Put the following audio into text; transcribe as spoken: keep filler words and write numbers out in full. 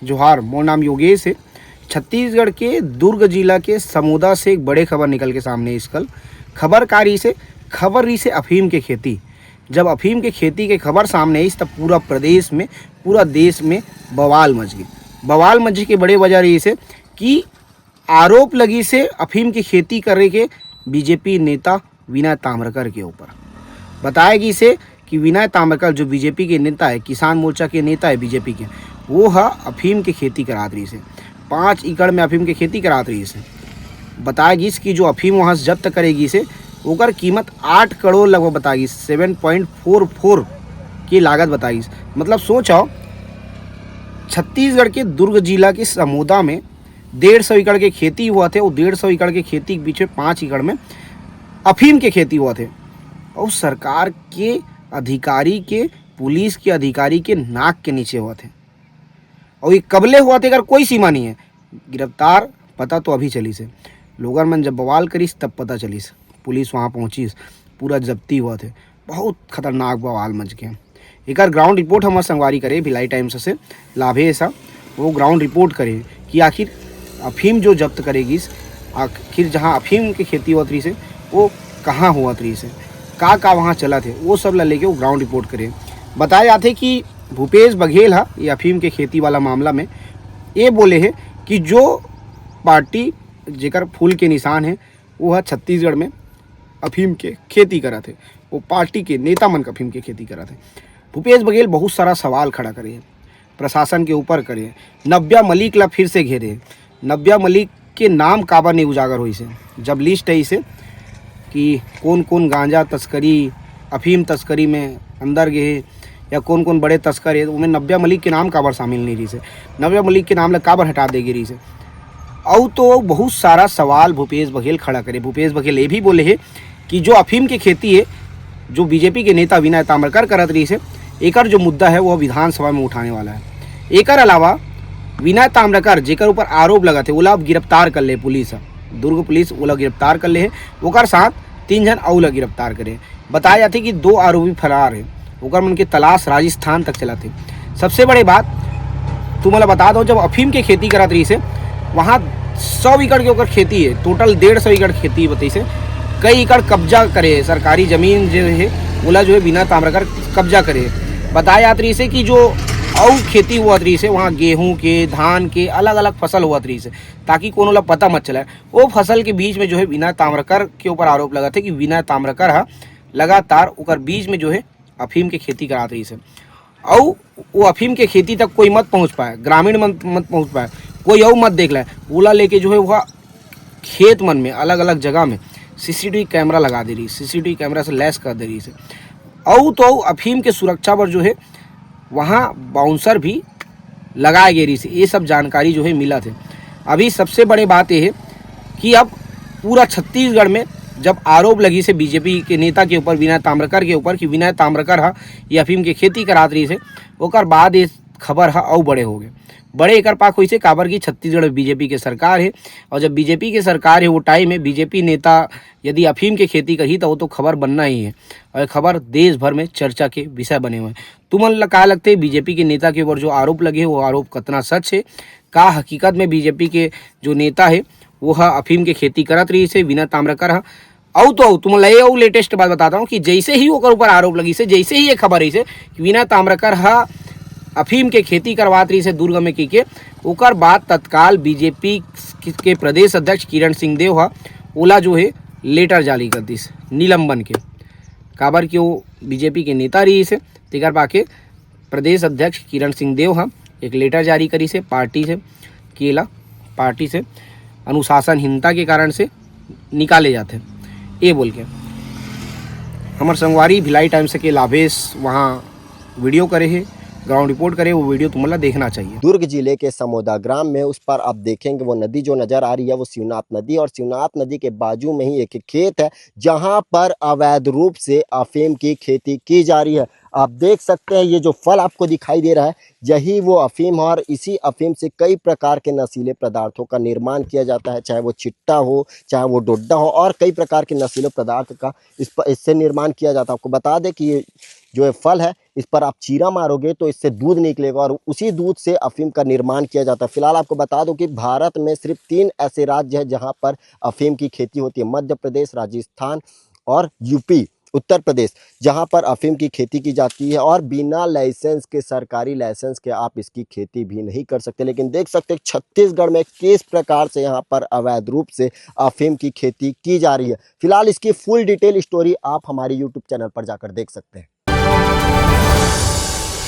जोहार, मोर नाम योगेश हे। छत्तीसगढ़ के दुर्ग जिला के समोदा से एक बड़े खबर निकल के सामने इस कल। खबर का रहिसे? खबर रहिसे अफीम के खेती। जब अफीम के खेती के खबर सामने आइस, तब पूरा प्रदेश में, पूरा देश में बवाल मच गे। बवाल मचे के बड़े वजह रहिसे कि आरोप लगिसे अफीम के खेती करे के बीजेपी नेता विनय ताम्रकर के ऊपर। बताया गिसे कि विनय ताम्रकर, जो बीजेपी के नेता हे, किसान मोर्चा के नेता हे बीजेपी के, वो ह अफीम के खेती करात रहिसे, पाँच एकड़ में अफीम के खेती करात रहिसे। बताया गिस कि जो अफीम वहाँ से जब्त करे गिसे, ओकर कीमत आठ करोड़ लगभग बताया गिस, सेवन पॉइंट फोर फोर की लागत बताया गिस। मतलब सोच आओ, छत्तीसगढ़ के दुर्ग जिला के समोदा में डेढ़ सौ एकड़ के खेती होवत हे, वो डेढ़ सौ एकड़ के खेती के बीच में पाँच एकड़ में अफीम के खेती होवत हे, और सरकार के अधिकारी के, पुलिस के अधिकारी के नाक के नीचे होवत हे। और ये कबले होवत हे, एकर कोई सीमा नहीं है। गिरफ्तार पता तो अभी चलिस हे, लोगन मन जब बवाल करिस, तब पता चलिस, पुलिस वहाँ पहुँचिस, पूरा जब्ती होवत हे। बहुत खतरनाक बवाल मच गे। एकर ग्राउंड रिपोर्ट हमर संगवारी करे भिलाई टाइम्स से, लाभेश ह, वो ग्राउंड रिपोर्ट करे कि आखिर अफीम जो जब्त करे गिस, आखिर जहाँ अफीम के खेती होवत रहिसे, वो कहाँ होवत रहिसे, का का वहाँ चलत हे, वो सब ला लेके वो ग्राउंड रिपोर्ट करे। बताया जाथे कि भूपेश बघेल ह ये अफीम के खेती वाला मामला में ये बोले हे कि जो पार्टी, जेकर फूल के निशान हे, वो ह छत्तीसगढ़ में अफीम के खेती करत हे, वो पार्टी के नेता मन अफीम के खेती करत हे। भूपेश बघेल बहुत सारा सवाल खड़ा करे हे, प्रशासन के ऊपर करे हे, नब्या मलिक ला फिर से घेरे हे। नब्या मलिक के नाम काबर नहीं उजागर होइस हे? जब लिस्ट आइस हे कि कौन कौन गांजा तस्करी, अफीम तस्करी में अंदर गे हे या कौन कौन बड़े तस्कर हे, ओमे नब्या मलिक के नाम काबर शामिल नहीं रहिस हे? नब्या मलिक के नाम ला काबर हटा दे गे रहिस हे? अउ तो बहुत सारा सवाल भूपेश बघेल खड़ा करे। भूपेश बघेल ये भी बोले हे कि जो अफीम के खेती हे, जो बीजेपी के नेता विनय ताम्रकर करत रहिस हे, एकर जो मुद्दा हे, वो विधानसभा में उठाने वाला हे। एकर अलावा विनय ताम्रकर, जेकर ऊपर आरोप लगत हे, ओला अब गिरफ्तार कर ले पुलिस ह, दुर्ग पुलिस ओला गिरफ्तार कर ले हे। ओकर साथ तीन झन अउ ला गिरफ्तार करे। बताया जाथे कि दो आरोपी फरार हे, ओकर मन के तलाश राजस्थान तक चलत हे। सबसे बड़े बात, तुमन ला बता दो, जब अफीम के खेती करत रहिस हे, वहाँ सौ एकड़ के ओकर खेती हे, टोटल डेढ़ सौ एकड़ खेती बताइस हे, कई एकड़ कब्जा करे हे, सरकारी जमीन जो हे, ओला जो हे विनय ताम्रकर कब्जा करे हे। बताया जात रहिस हे कि जो अउ खेती होवत रहिस हे, वहाँ गेहूं के, धान के, अलग-अलग फसल होवत रहिस हे, ताकि कोनो ला पता मत चलय। वो फसल के बीच में जो हे विनय ताम्रकर के ऊपर आरोप लगत हे कि विनय ताम्रकर ह लगातार ओकर बीच में जो हे अफीम के खेती करात रहिस हे। अउ वो अफीम के खेती तक कोई मत पहुँच पाए, ग्रामीण मन मत पहुँच पाए, कोई अउ मत देख ले। ओला लेके जो हे वो खेत मन में, अलग-अलग जगह में सीसीटीवी कैमरा लगा दे रहिस, सीसीटीवी कैमरा से लैस कर दे रहिस हे। अउ तो अउ अफीम के सुरक्षा बर जो हे वहाँ बाउंसर भी लगाए गे रहिस हे। ये सब जानकारी जो हे मिलत हे। अभी सबसे बड़े बात ये हे कि अब पूरा छत्तीसगढ़ में जब आरोप लगिस हे बीजेपी के नेता के ऊपर, विनय ताम्रकर के ऊपर, कि विनय ताम्रकर ह ये अफीम के खेती करात रहिस हे, ओकर बाद ये खबर ह अउ बड़े हो गे। बड़े एकर पाक होइस हे, काबर कि छत्तीसगढ़ में बीजेपी के सरकार हे, और जब बीजेपी के सरकार हे, वो टाइम में बीजेपी नेता यदि अफीम के खेती करही, त वो तो खबर बनना ही हे, और ये खबर देश भर में चर्चा के विषय बने हुए हे। तुमन ला का लगथे, बीजेपी के नेता के ऊपर जो आरोप लगे हे, वो आरोप कतना सच हे? का हकीकत में बीजेपी के जो नेता हे, वो ह अफीम के खेती करत रहिस हे, विनय ताम्रकर ह? अउ तो अउ, तुमन ला ये अउ लेटेस्ट बात बताता हूँ कि जैसे ही ओकर ऊपर आरोप लगिस हे, जैसे ही ये खबर आइस हे कि विनय ताम्रकर ह अफीम के खेती करवात रहिस हे दुर्ग में कहिके, ओकर बाद तत्काल बीजेपी के प्रदेश अध्यक्ष किरण सिंह देव ह ओला जो हे लेटर जारी कर दिस निलंबन के, काबर कि वो बीजेपी के नेता रहिस हे। तेकर पाके प्रदेश अध्यक्ष किरण सिंह देव ह एक लेटर जारी करिस हे पार्टी से, कि एला पार्टी से अनुशासनहीनता के कारण से निकाले जाथे, ये बोल के। हमर संगवारी भिलाई टाइम्स के लाभेश वहाँ वीडियो करे हे, ग्राउंड रिपोर्ट करे, वो वीडियो तुमन ला देखना चाहिए। दुर्ग जिले के समोदा ग्राम में उस पर आप देखेंगे वो नदी जो नजर आ रही है वो शिवनाथ नदी, और शिवनाथ नदी के बाजू में ही एक खेत है जहां पर अवैध रूप से अफीम की खेती की जा रही है। आप देख सकते हैं ये जो फल आपको दिखाई दे रहा है यही वो अफीम है, और इसी अफीम से कई प्रकार के नशीले पदार्थों का निर्माण किया जाता है, चाहे वो चिट्टा हो, चाहे वो डोडा हो, और कई प्रकार के नशीले पदार्थ का इस प-, इससे निर्माण किया जाता है। आपको बता दें कि ये जो ये फल है इस पर आप चीरा मारोगे तो इससे दूध निकलेगा और उसी दूध से अफीम का निर्माण किया जाता है। फिलहाल आपको बता दूं कि भारत में सिर्फ तीन ऐसे राज्य हैं जहां पर अफीम की खेती होती है, मध्य प्रदेश, राजस्थान और यूपी, उत्तर प्रदेश, जहां पर अफीम की खेती की जाती है और बिना लाइसेंस के, सरकारी लाइसेंस के, आप इसकी खेती भी नहीं कर सकते। लेकिन देख सकते हैं छत्तीसगढ़ में किस प्रकार से यहां पर अवैध रूप से अफीम की खेती की जा रही है। फिलहाल इसकी फुल डिटेल स्टोरी आप हमारे यूट्यूब चैनल पर जाकर देख सकते हैं।